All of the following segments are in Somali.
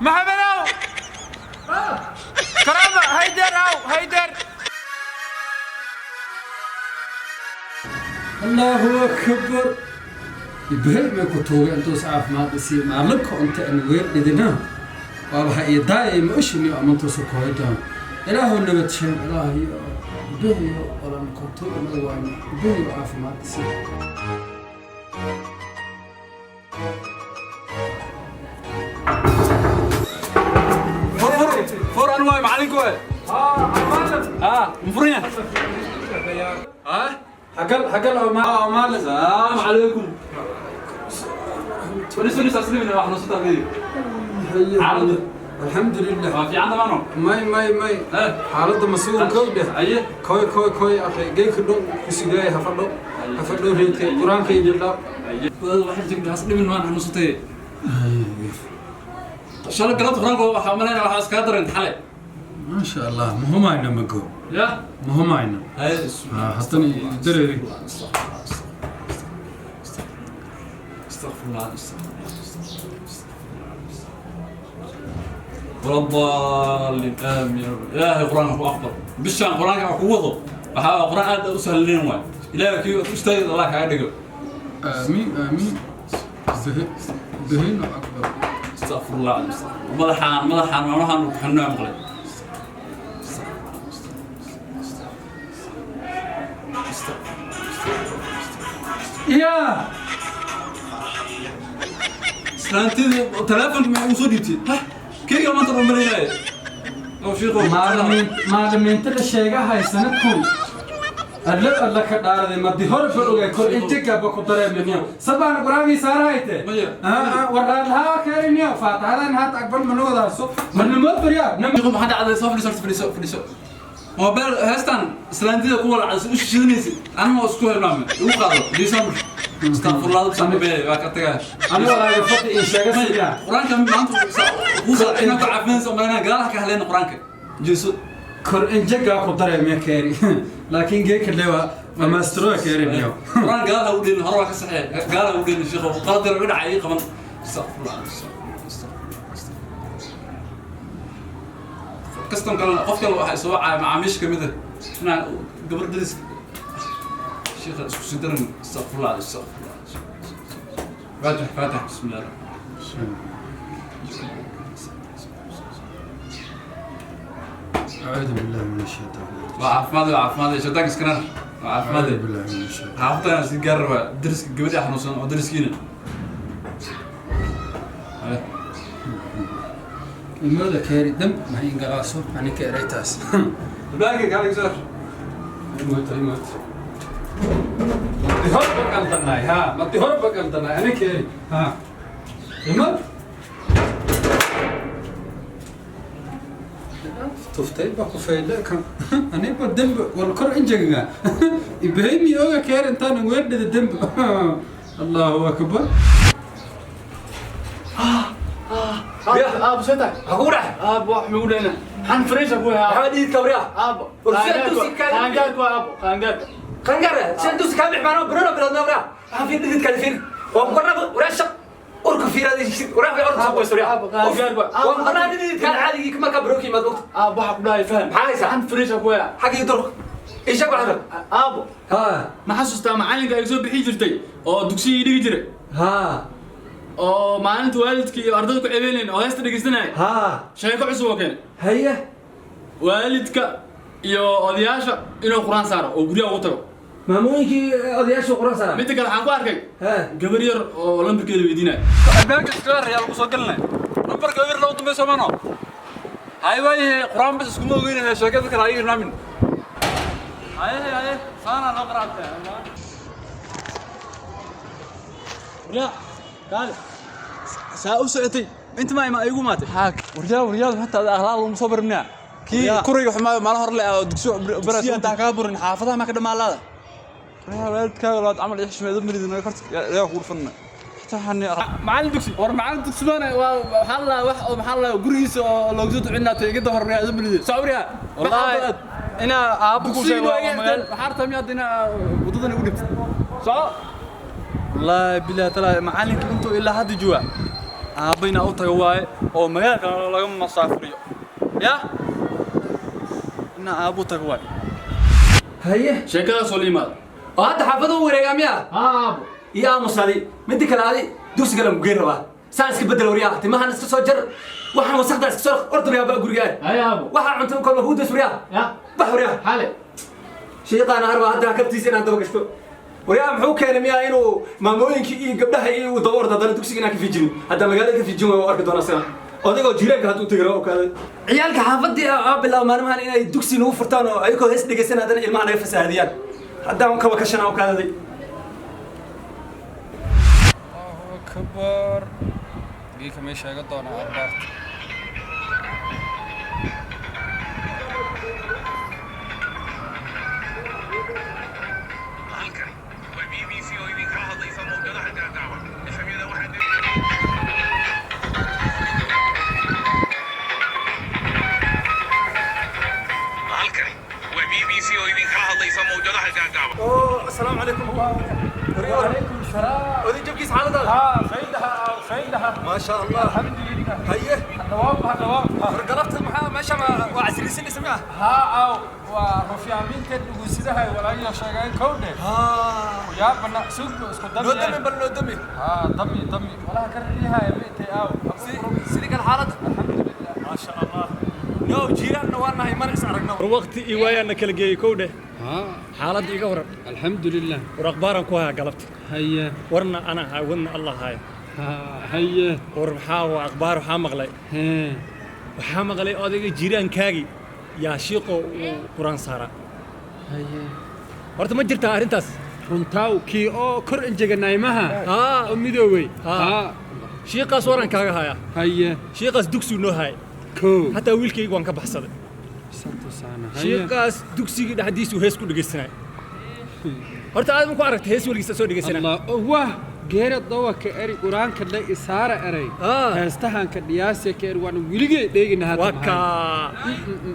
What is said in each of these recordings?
Maxamedow, karaama hayder aw hayder. Allahu akbar, Ibrahim may ku tuugay intuus caafimaad isii maalinka unta aan weer dhidina waaba ha iyo daayay ma oshini amantuusu koy doon. Ilaahu nabad sheen, Ilaahayo Ibrahiyo walan ku tuugay waayno, Ibrahiyo caafimaad isii. Fur, fur, fur. Anu waay macalinku waay. Mfuran yahay. Hagal hagal oo ma oo maalin. Salaamu calaykum. Fadhiiso, fadhiiso, aslimina wax noo soo taagay. Xaaladda? Alxamdulilah. Waa fiican tamaano. May may may, xaaladda masuul kow dheh. Aye. Koy koy koy akhi, geeka dhow kusigay hafadho hafadho reedka quraanka iyo bilaa. Aye. Waxaan jirnaa has dhimin waan xanuunsatay. Shalay galabta quraanka waxaa umaleynaya waxaa iskaga daran xalay. Maasha Allah, muhumayna mago. Ya. Muhumayna. Haye. Haddana dareeri. استغفر الله، استغفر الله، ولا الضالين، امين يا رب. الهي قرانك هو اكبر bishaan quraanka wax kugu wado waxaa quraan aad u sahlan waay. Ilaahay kii u istaagay Allah kaaga dhigo. Aamiin aamiin, dahino akbar. استغفر الله، madaxaan madaxaan maalmahan ku xunaa maqlay. Ya. Islaantidii telefonka maxay ugu soo dhiibtay? Hah, keyga maanta dhan malaynaye oo shiiqo. Maalimiin maalimiinta la sheegahay sanadkun alle alle ka dhaaraday madi hore ba ogay kor injigaba ku dareeminiyo sabaan quraangii saarahayte. Maya. Waraadhaa keeriniyo faatahadan haat akbar manoodaaso marnimood baryaa. Shiiqo, maxaa dhacday? Soo fadhiiso horta, fadhiiso, fadhiiso. Mobile heestan islaantida ku walacday u shidanaysa anima isku hilmaamay igu qaado December. Astaqfirullah, sameey waa ka tagaa. Ani walaaga fadhi in sheega sidaa. Quraanka maanta ku inaa ku caafimaadaysa umaleynaa gadaal ka hadlayna quraanka jeeso. Kor injigaa ku dareemiya keeri, laakiin geeka lewa maastro keeriniyo. Quraan gadaal ha u dheelin, hore waa ka saxee, gadaal ha u dheelin shiikho, qalad yar uga dhacay ii qaban. Astaqfirullah, kastan kalena qof kale waxaa soo wacaya macaamiisha kamid ah inaan gabar daris shiikha isku sii daran. Astaqfirullah, astaqfirullah. فاتح فاتح، بسم الله الرحمن. أعوذ بالله من الشيطان الرجيم. Waa caafimaad, waa caafimaad, shaytaanka iskana waa caafimaad. أعوذ بالله من الشيطان. Xaafadana si gaar raba dariska gabadha xanuunsan oo dariskiina. Imooda keeri dam ma ingalaaso ani ka eraytaas. Albaabka kaaga soo. Imooda imooda madi hor baqaldanay ha, madi hor baqaldanay ani keeri ha imod tuftay ba ku faydhe kan aniba dembe wal kor injegaga ibrahimi oga keer intaan weerdhida dembe. Allahu akbar. Aabo, soo tahay. Maxaa kugu dhacay? Aabo, wax magu dhayna. Maxaan fresh ku hayaa? Maxaa dhiidi kawriya? Aabo. War sidee dusi kaa- Qaangaarka waa aabo, qaangaarka. Qangaar sida dusi kaa bix maano barona biloodna wariya. Waxaan fiir dhidid kale fiir. Waa muqarnaba wariya shaq urka fiiraad wariya urka soo qoyso wariya. Aabo, qaangaar waa. Waa muqarnaba dhidid kale caadigii markaa barooki yimaad waqti. Aabo, waxa ku dhahay faham. Maxaa haysaa? Maxaan fresh ku hayaa? Xaggii durka. Ii sheeg waxaad rabto. Aabo, Ha. ma xasuustaa macalinka ay soo bixi jirtay oo dugsiga ii dhigi jiray? Ha. Oo maalinta waalidka iyo ardayda ku ceebeynayn oo heesta dhegeysanaya. Ha. Sheeko cusub oo keenay. Haye. Waalidka iyo odayaasha inuu quraan saaro oo guryaha ugu tago. Maamooyinkii odayaashu quraan saara. Midda kale waxaan ku arkay Ha. gabar yar oo lambarkeeda weydiinaya. Albaabka iskaga ayaa lagu soo gelinay nambarka wir loo dambeeyo soomano hay waayahay quraan bas iskuma ogeynaya sheekada kale ay hilmaamin. Haye haye, saana loo qaraabta. Waryaa, kaale. Saa u socotay inta ma ima igu maatay. Waryaa waryaa, hataa akhlaaq laguma soo barinaya kii Waryaa. Kuriga xumaa maalin hore le oo dugsiyo Dugsiga intaa kaa burin xaafadaha ma ka dhamaalaada. Waryaa, waalidkaaga laad camal ixshmeedo maridin naga korta yaa kugu dhufanna xitaa xani. Macallin dugsi. War macallin dugsi baana waa waxaa la wax oo maxaa la gurigiisa oo loogu soo ducinaa tay iga dahor waryaa maridin soo waryaa. Wallaahi ina aabbo ku dugsiga sheego waa magaal. waxaa rabtaa miyaad inaa wadadan igu dhibtid soo. Wallaahi billahi taala macalinka intuu ilaa hadda jooga. Aabba inaa u tago waaye oo magaalka laga masaafuriyo. Ya? Inaa aabbo u tago waaye. Haye. Sheekadaasoo la yimaada. Oo hadda xaafadu u wareegaa miya? Aabo. Iyo aamus adi. Midda kale adi dugsiga lagu geyn rabaa. Saan iska bedel waryaa, timahan iska soo jar. Waxaan wasaqda iska soo orda waryaa baa guriga aad. Haye aabo. Waxaa cunto kolba kuu days waryaa. Ya. Bax waryaa. Xale. Shayqaana arba hadda kabtiisa inaan daba gashto. Waryaa muxuu keenay miyaa inuu maamooyinkii iyo gabdhaha iyo uu daba ordo haddana dugsiga inaan ka fiijinin. Hadda magaalada ka fiijin waayo arki doonaa sana. Odaygoo jiiraanka hadduu tegi rabo kaaday. Ciyaalka xaafadii aa bilaabo maalmahan inay dugsi nagu furtaan oo ayagoo hees dhegeysan haddana ilmaha naga fasaahadiyaan. Haddaan kaba kashanaa u kaadaday. Allahu akbar. Geeka may sheega doonaa akhbaarta. Halkani waa BBC oo idinkala hadlaysa mowjadaha gaagaaban efemyada waxaa. Halkani waa BBC oo idinkala hadlaysa mowjadaha gaagaaban. Asalaamu calaykum. وعليكم السلام. Oday jabkiis xaaladaada? ها فايدها فايدها. Maa sha Allah. الحمد لله. Haye. دوامها دوامها. War galabta maxaa meesha ma waa casrisanaysa miya? ها أو ورفيامين تدقوا ولا يشجعين كونه. Haa. يا بنا سوق اسكو دمي. Noo dami bal noo dami. ها دمي دمي ولا كرريها يا بنتي أو. Sidii kale xaaladda? الحمد لله. Maa sha Allah. No jiiraanna waa nahay mana is aragno. War waqti iyo waayaana kala geeyey kowdhe. ها. Xaaladda iga waran. الحمد لله. War akhbaaraan ku hayaa galabta. هيا. Warna ana haay, wadna Allah haaya. ها هيا. War maxaa waa akhbaar waxaa maqlay. ها. Waxaa maqlay odayga jiiraankaagii yaa shiiqo uu quraan saaraa. هيا. Horta ma jirtaa arrintaas? Runtaaw kii oo kor enjeganaymaha Haa. oo midoobay. Haa. Haa. Shiiqaas waran kaaga hayaa. هيا. Shiiqaas dugsigu noo haaya. Koo. Hataa wiilkayga waan ka baxsaday. Santo saana. هيا. Shiiqaas dugsigii dhexdiisuu hees ku dhegaysanaya. Horta aad ma ku aragtay hees weligiisa soo dhegaysanaya? الله wah geera dawa ka eri quraanka la isaara eray Ah. heestahanka dhiyaasiya ka eri waan weligay dheegina hadda. Waa kaa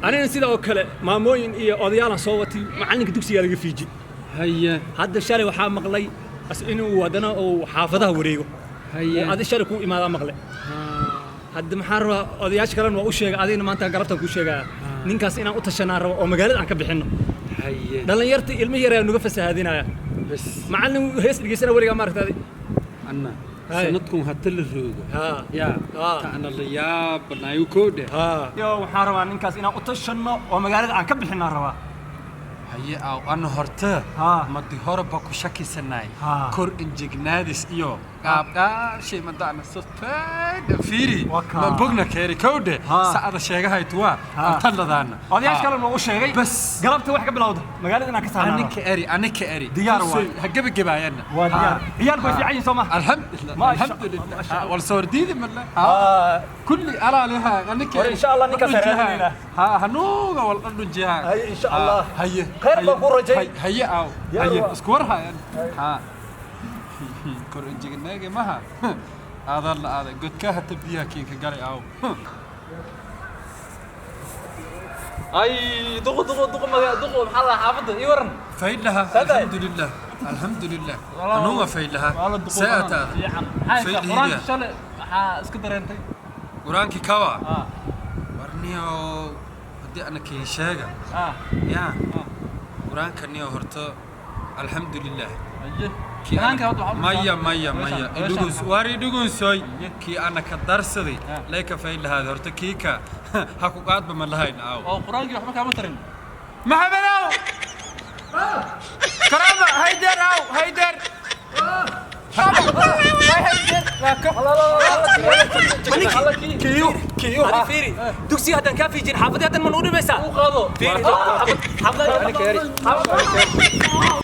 anigana sida oo kale maamooyin iyo odayaalan soo watay macallinka dugsigaa laga fiiji. Haya. Hadda shalay waxaa maqlay as inuu haddana uu xaafadaha wareego. Haya. Oo adi shalay kuu imaadaa maqlay. Hadda maxaan rabaa odayaasha kalena waa u sheegay adigna maanta galabtaan kuu sheegaya ninkaas inaan u tashanaan rabo oo magaalada aan ka bixinno. Haya. Dhallinyarta ilmihi yar ayaa nuga fasahaadinaya. Bas. Macallin hees dhegeysana weligaa ma aragtay? Anna Haya. sanadkun hata la roogo Haa. yaa Ah. ta ana la yaabanayo koodhe. Haa. Yo waxaan rabaa ninkaas inaan u tashanno oo magaalada aan ka bixinaan rabaa. Haye aaw ana horta Ah. madi horeba ku shakisanay Ah. kor injignaadis iyo qaabqaabshay madaana sofeydha fiiri. Waa kaa. Ma bogna keeri kowdhe. Ah. Sacada sheegahaytuwaa Ah. antalladaana. Odayaasha kalena waa u sheegay. Bas. Galabta wax ka bilowda magaalada inaan ka saarnaa. Aninka eri aninka eri. Diyaar waay. Ha gebagabaayana. Waa diyaar. Ciyaalku way fiican yihiin soo ma? Alxamdulilah. Ma sha- alxamdulilah. ma sha Allah. Wal soo diidi male kulli alaaliha aninka. War insha Allah ninkaas aan raadinaynaa. Ha hanuuga wal dhunjiha. Haye, insha Allah. Haye. Khayr baan kuu rajay. Haye aaw. Diyaar haye waa. Isku war hayan ha kor injignaage maha aadan la aaday godka hata biyaha kiinka galay aaw. Ay, duqu duqu duqu maga duqu maxaa la xaafadda ii waran. Faydlaha. Saday. Alxamdulilah alxamdulilah hanuuga faydlaha. Saataada. Fiican. Maxaa Faydlihiida. quraanka shalay maxaa iska dareentay? Qur-aankii kawa. Ah. Warniyow haddii ana kiin sheega Ah. yaa qur-aanka niyo horto alxamdulilah. Aye. Kii Quraanka ana- hadda waxaa u maya dhigtaa- maya maya meeshaan- idhugus waar idhugunsoy Aye. kii ana ka darsaday Ah. layka faydlahaad horta kii ka ha ku qaadba ma lahayn aaw. Oo quraankii waxba kaama tarin. Maxamedow karaama haydeer aaw haydeer. Kiyo kiyo adi fiiri. Dugsiga haddaan kaa fiijin xaafadii haddan ma nugu dhimaysaa? U qaado. Fiiri. Xaafadii.